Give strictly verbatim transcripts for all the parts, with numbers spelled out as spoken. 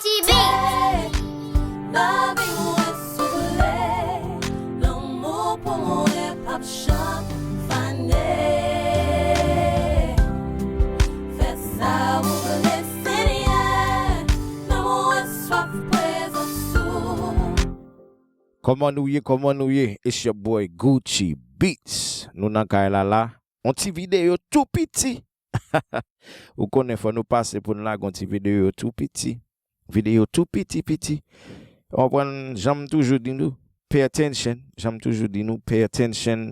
T B. Lave mwen souple, lanmou pou mwen p ap janm fane. Fè sa ou vle, Senyè, nan mwen swaf prezans ou. Kòman nou ye, kòman nou ye? It's your boy Gucci Beats. Nou nan kay la la. On ti videyo tou piti. Ou konnen fò nou pase pou n lage on ti videyo tou piti. Videyo tou piti piti. Ou konprann jan m toujou di nou, pay attention. Jan m toujou di nou, pay attention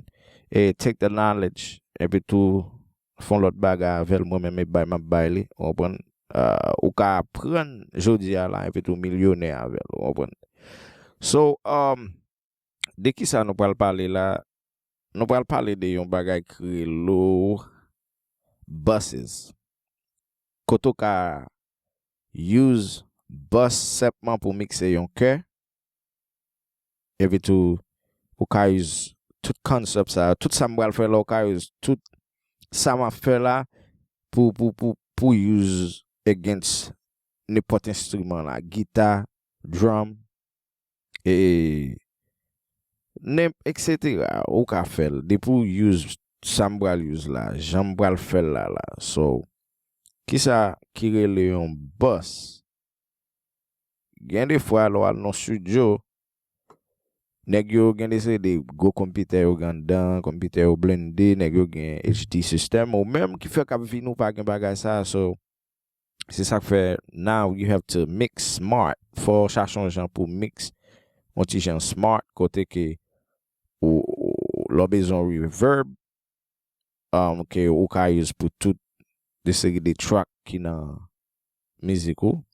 e take the knowledge. Epi tou, fè on lòt bagay avè l, mwen menm e bay m ap bay li. Ou konprann? Ah, ou ka aprann jodi a la, epi tou milyonè avè l. Ou konprann? So, um, de ki sa nou pral pale la? Nou pral pale de yon bagay ki rele buses. Kote w ka use bus senpman pou mikse yon kè. Epi tou, ou ka use tout concept sa yo. Tout sa m pral fè la, ou ka use tout sa m ap fè la pou, pou, pou, pou use against nenpòt enstriman la. Gita, drum, e nenp, et cetera. Ou ka fè l. Depi w use sa m pral use la, jan m pral fè l la la. So, kisa ki rele yon bus? Gen de fwa, lè w al nan studio, nèg yo gen de seri de gwo konpitè yo gen anndan, konpitè yo blende, nèg yo gen H D system, ou menm ki fè k ap vin ou pa gen bagay sa, so, se sa k fè, now you have to mix smart. Fò w chache yon jan pou mix, yon ti jan smart, kote ke ou, ou, lè w bezwen reverb, um, ke ou ka use pou tout de seri de track ki nan mizik ou.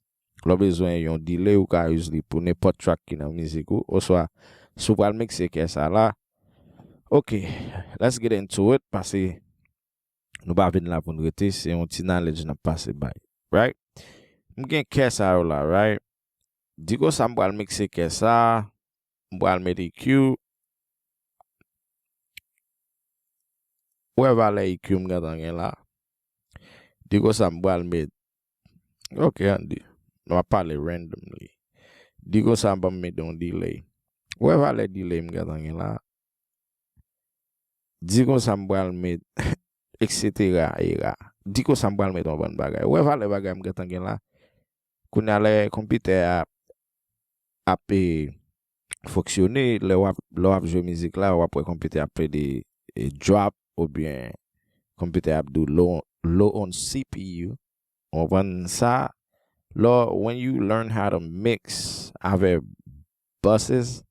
Lè w bezwen yon delay, ou ka use li pou nenpòt track ki nan mizik ou. Oswa, si w pral mikse kè sa la, ok, let's get into it, paske nou pa vin la pou n rete, se yon ti knowledge n ap pase bay. Right? M gen kè sa yo la, right? Di konsa m pral mikse kè sa, m pral met E Q. Ou wè valè E Q m gentan gen la. Di konsa m pral met. Ok, ann di. M ap pale randomly. Di konsa m pral met yon delay. Ou wè valè delay m gentan gen la. Di konsa m pral met, et cetera, era. Di konsa m pral met yon bann bagay. Ou wè valè bagay m gentan gen la. Kounye a lè konpitè a ap, e, fonksyone, lè w ap, lè w ap jwe mizik la, w ap wè konpitè ap plede, e, drop, oubyen konpitè ap di w low, low on C P U. Ou konprann sa? Lè, when you learn how to mix avè buses,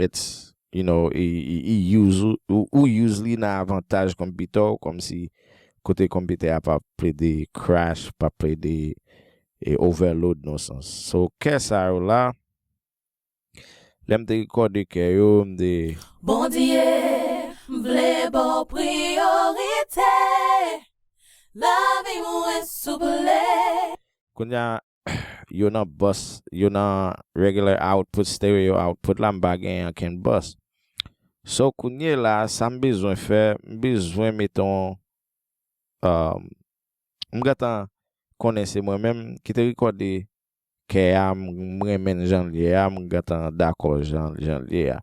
it's, you know, i, i, i use, ou, ou use li nan avantaj konpitè w, kòmsi kote konpitè a pa plede crash, pa plede, e, overload nan sans. So, kè sa yo la, lè m te rekòde kè yo, m te Bondye, m vle ba w priyorite. Lavi mwen souple. Kounye a, yo nan bus, yo nan regular output, stereo output la, m pa gen ankenn bus. So, kounye la, sa m bezwen fè, m bezwen met on, um, m gentan konnen se mwen menm ki te rekòde kè a, m, m renmen l jan l ye a, m gentan dakò jan, jan l ye a.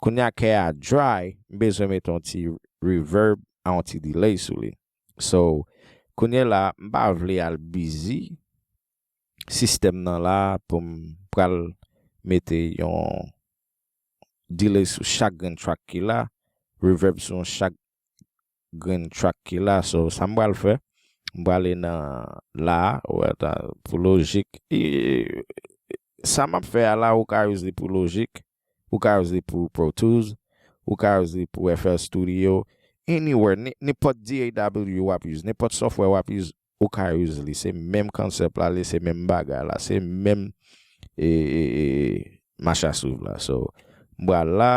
Kounye a kè a dry, m bezwen met on ti reverb, on ti delay sou li. So, kounye la, m pa vle al busy sistèm nan la pou m pral mete yon delay sou chak grenn track ki la, reverb sou chak grenn track ki la. So, sa m pral fè, m prale nan la, ou wè, ta, pou Logic. E, sa m ap fè a la, ou ka use li pou Logic, ou ka use li pou Pro Tools, ou ka use li pou F L Studio, anywhere, ni-, nenpòt D A W w ap use, nenpòt software w ap use, ou ka use li. Se menm konsèp la, li se menm bagay la, se menm, e, e, e, mach a swiv la. So, m pral la.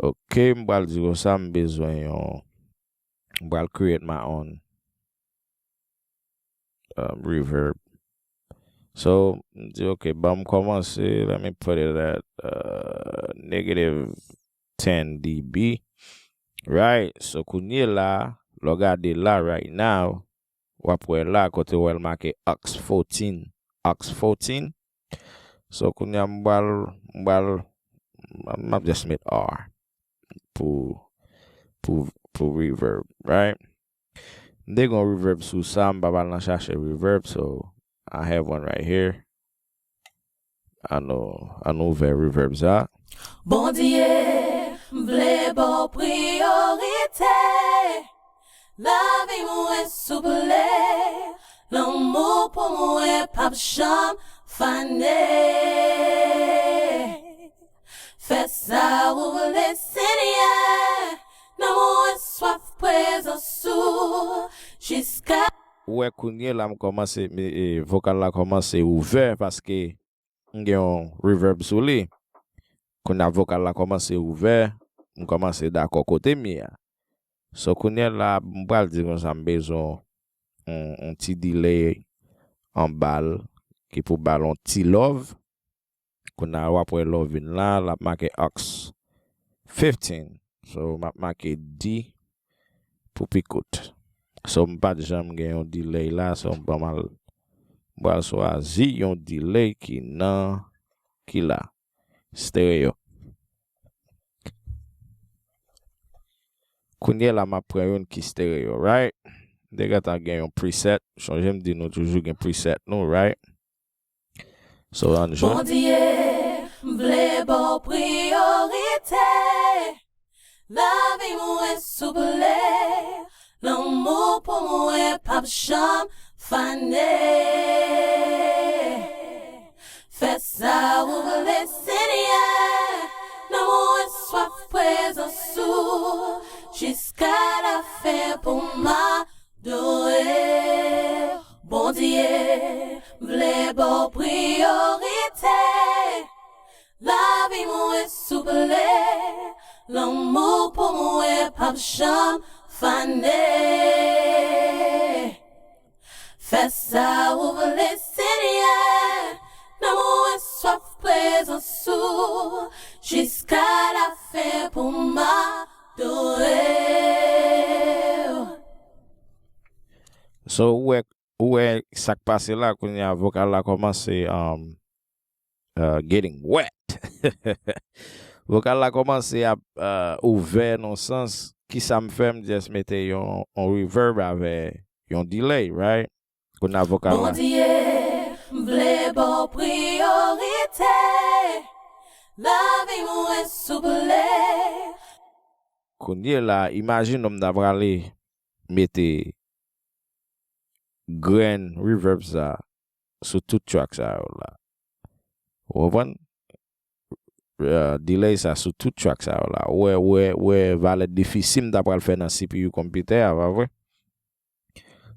Ok, m pral di konsa, m bezwen yon, m pral create my own, um, reverb. So, m di, ok, ban m kòmanse, let me put it at, uh, negative ten D B. Right? So, kounye la, lè w gade la, right now, w ap wè la kote w wè l make aux fourteen, aux fourteen. So, kounye a m pral, m pral, m ap just met R pou, pou, pou reverb, right? M te gen yon reverb sou sa, m pa pral nan chache reverb, so I have one right here. Ann nou, ann nou ouvè reverb sa. Bondye, m vle ba w priyorite. Lavi mwen souple, lanmou pou mwen p ap janm fane. Fè sa ou vle, Senyè, nan mwen swaf prezans ou, jiska. Ou wè kounye la m kòmanse, e, vokal la kòmanse ouvè paske m gen yon reverb sou li. Kounye a vokal la kòmanse ouvè, m kòmanse dakò kote m ye a. So kounye a la, m pral di konsa m bezwen yon, yon ti delay anba l ki pou ba l yon ti love. Kounye a w ap wè lè w vin la, l ap make aux fifteen. So, m ap make D pou pi kout. So, m pa t janm gen yon delay la, so, m pa mal, m pral chwazi yon delay ki nan, ki la. Stereo. Kounye la, m ap pran youn ki stereo, right? M te gentan gen yon preset. Sonje m di nou toujou gen preset nou, right? So, ann jwe. Bondye, m vle ba w priyorite. Lavi mwen souple, lanmou pou mwen p ap janm fane. Fè sa ou vle, Senyè, nan mwen swaf prezans ou, jiska lafen pou m adore w. Bondye, m vle ba w priyorite. Lavi mwen souple, lanmou pou mwen p ap janm fane. Fè sa ou vle, Senyè, nan mwen swaf prezans ou, jiska lafen pou m adore w. So, ou wè, ou wè sa k pase la, kounye a vokal la kòmanse, um, uh, getting wet. Vokal la kòmanse ap, uh, ouvè nan sans. Kisa m fè? M just mete yon, yon reverb avè yon delay, right? Kounye a vokal la. Bondye, m vle ba w priyorite. Lavi mwen souple. Kounye la, imajine w m ta prale mete grenn reverb sa sou tout track sa yo la. Ou konprann? Uh, delay sa sou tout track sa yo la. Ou wè, ou wè, ou wè valè defisi m ta pral fè nan C P U konpitè a, pa vre?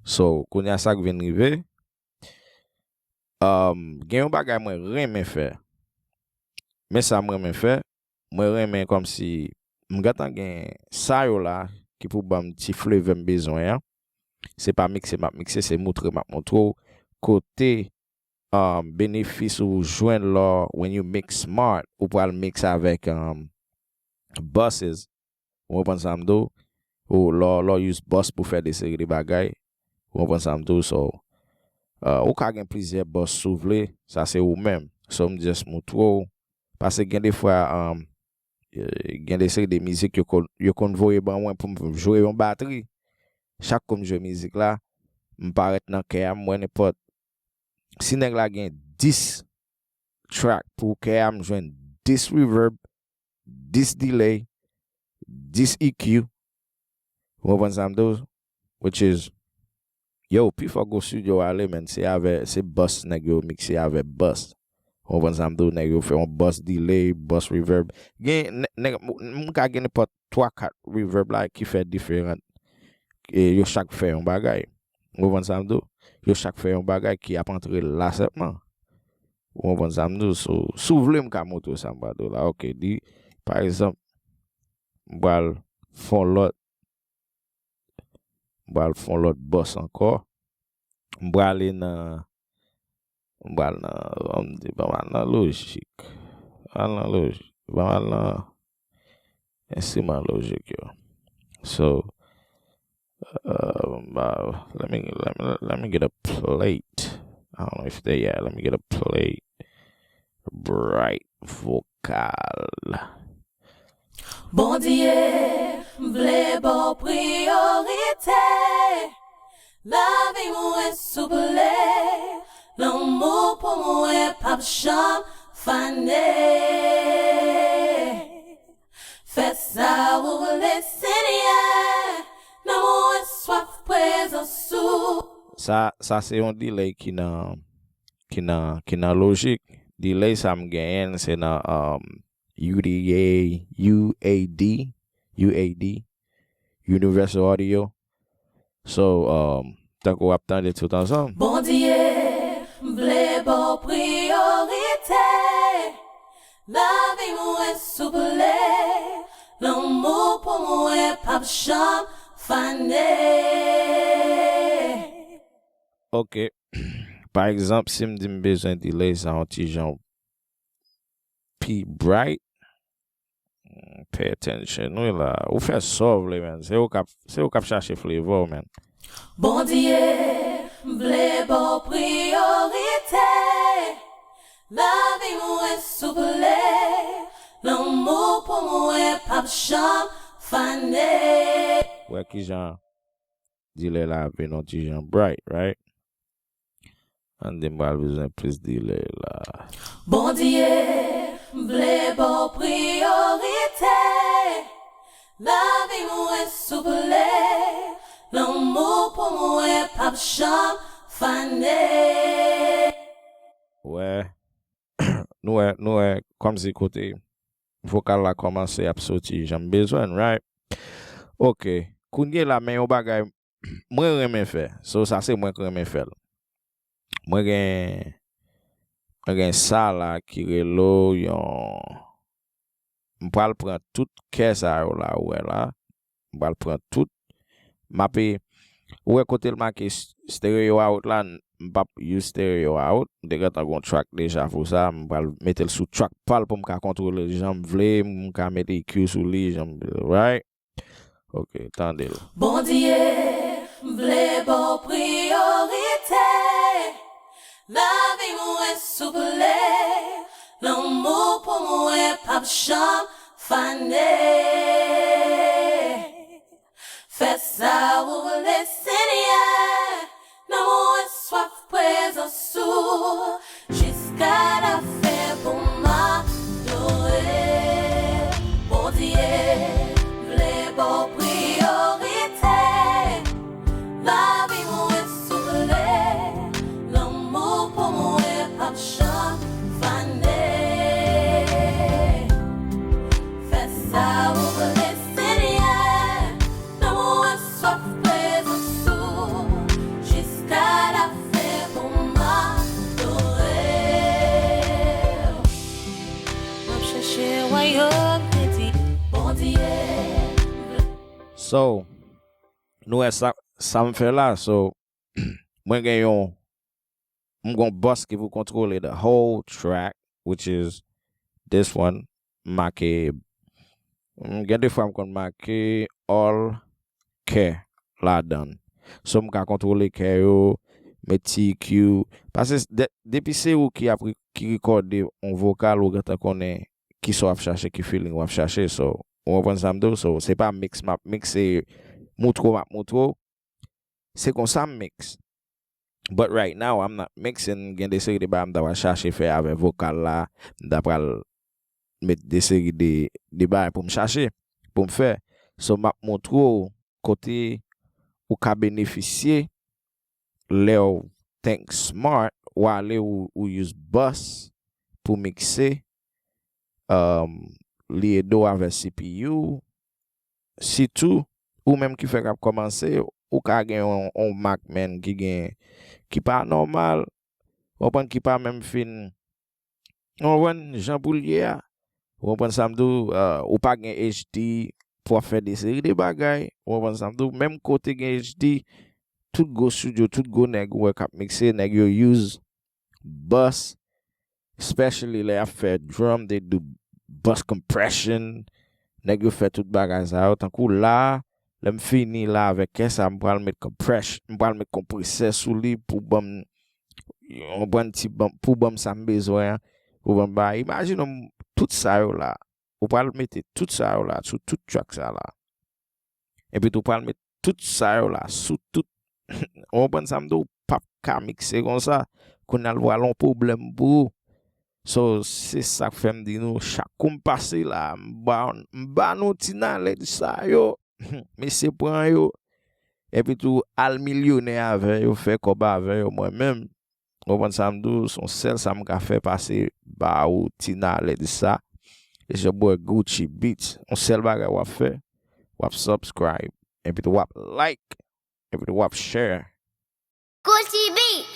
So, kounye a sa k vin rive. Um, gen yon bagay mwen renmen fè. Men sa m renmen fè, mwen renmen kòmsi m gentan gen sa yo la ki pou ban m ti flavor m bezwen an. Se pa mikse m ap mikse, se moutre m ap moutre w kote, um, benefis ou jwenn lè when you mix smart, ou pral mix avèk, um, buses. Ou konprann sa m di w? Ou lè, lè w use bus pou fè de seri de bagay. Ou konprann sa m di w? So, uh, ou ka gen plizyè bus si w vle, sa se ou menm. So, m just moutre w. Paske gen de fwa, um, eh, gen de seri de mizik yo konn, yo konn voye ban mwen pou m jwe yon batri. Chak kou m jwe mizik la, m parèt nan kè a, m wè nenpòt. Si nèg la gen dis track pou kè a, m jwenn dis reverb, dis delay, dis E Q. Ou konprann sa m di w? Which is, yo, pifò gwo studio ale, men se avè, se bus nèg yo mikse avè bus. Ou konprann sa m di w? Nèg yo fè yon bus delay, bus reverb. Gen, nè-, nèg, m, m ka gen nenpòt twa, kat reverb la ki fè diferan. E yo chak fè yon bagay. Ou konprann sa m di w? Yo chak fè yon bagay ki ap antre la sèlman. Ou konprann sa m di w? So, si w vle, m ka montre w sa m pral di w la. Ok, di, pa egzanp, m pral fè yon lòt, m pral fè yon lòt bus ankò. M prale nan, m pral nan, ann di, ban m al nan lojik. Al nan lojik. Ban m al nan enstriman lojik yo. So, Um, uh, let me let me let me get a plate. I don't know if they yeah. Let me get a plate. Bright vocal. Bondye, m vle ba w priyorite. Lavi mwen souple, lanmou pou mwen p ap janm fane. Fè sa ou vle, Senyè, nan mwen swaf prezans ou. Sa sa se yon delay ki nan ki nan ki nan lojik. Delay sa m genyen se nan um, U D A, U A D, U A D, Universal Audio. So, um, tankou w ap tande tout ansanm. Bondye, m vle ba w priyorite. Lavi mwen souple, lanmou pou mwen p ap janm fane. Ok. Pa egzanp, si m di m bezwen delay sa yon ti jan pi bright, pay attention wi la. Ou fè sa w vle, man. Se ou k ap se ou k ap chache flavor, man. Bondye, m vle ba w priyorite. Lavi mwen souple, lanmou pou mwen p ap janm fane. Wè kijan delay la vin yon ti jan bright, right? An di m pral bezwen plis delay la. Bondye, m vle ba w priyorite. Lavi mwen souple, lanmou pou mwen p ap janm fane. Wè, nou wè, nou wè, kòmsi kote vokal la kòmanse ap soti jan m bezwen, right? Ok, kounye la men yon bagay mwen renmen fè. So sa se mwen k renmen fè l. Mwen gen mwen gen sa la ki rele yon m pral pran tout kè sa yo la ou wè la. M pral pran tout. M ape ou wè kote l make stereo out la, m p ap use stereo out. M te gentan gon track deja pou sa. M pral mete l sou track pa l pou m ka kontwole l jan m vle. M ka mete E Q sou li jan m vle, right? Ok, tande l. Bondye, m vle ba w priyorite. Lavi mwen souple, lanmou pou mwen p ap janm fane. Fè sa ou vle, Senyè, nan mwen swaf prezans ou, jiska lafen pou m adore. Bondye, m vle ba w priyorite. Lavi mwen souple, lanmou pou mwen p ap janm fane. Fè sa ou vle, Senyè, nan mwen swaf prezans ou, jiska lafen pou m adore w. M ap chache wayòm piti Bondye. So, nou wè sa sa m fè la. So, mwen gen yon m gon boss ki pou kontwole the whole track, which is this one. M make m gen de fwa m konn make all kè ladan l. So m ka kontwole kè yo, met ti E Q. Paske depi se ou ki ap ki rekòde yon vokal, ou gentan konnen kisa w ap chache, ki feeling w ap chache. So, ou konprann sa m di w? So, se pa mix m ap mix, se moutre w m ap moutre w. Se konsa m mix. But right now, I'm not mixing. Gen de seri de bagay m ta pral chache fè avè vokal la. M ta pral met de seri de, de bagay pou m chache, pou m fè. So, m ap moutre w kote ou ka benefisye lè w think smart, ou ale ou, ou use bus pou mikse, um, li ede w avè C P U, sitou ou menm ki fèk ap kòmanse, ou ka gen yon, yon Mac, man, ki gen, ki pa nòmal, ou konprann, ki pa menm fin, ou konprann, jan pou l ye a. Ou konprann sa m di w, uh, ou pa gen H D pou w ap fè de seri de bagay, ou konprann sa m di w, menm kote gen H D, tout gwo studio, tout gwo nèg ou wè k ap mikse, nèg yo use bus, especially lè y ap fè drum, they do bus compression. Nèg yo fè tout bagay sa yo. Tankou la, Lè m fini la avèk kè sa, m pral met compress, m pral met konpresè sou li pou ban m yon bann ti ban, pou ban m sa m bezwen an. Pou ban m ba, imajine m tout sa yo la. Ou pral mete tout sa yo la sou tout track sa la. Epi tou pral met tout sa yo la sou tout. Ou konprann sa m di w? P ap ka mikse konsa. Kounye a l pral yon pwoblèm pou ou. So, se sa k fè m di nou, chak kou m pase la, m ba, m ba nou ti nalèj sa yo. Mesye pran yo. Epi tou, al milyonè avè yo, fè kòb avè yo, mwen menm. Ou konprann sa m di w? Se yon sèl sa m ka fè pase ba ou ti nalèj sa. It's your boy Gucci Beats. Yon sèl bagay w ap fè, w ap subscribe. Epi tou w ap like. Epi tou w ap share. Gucci Beats.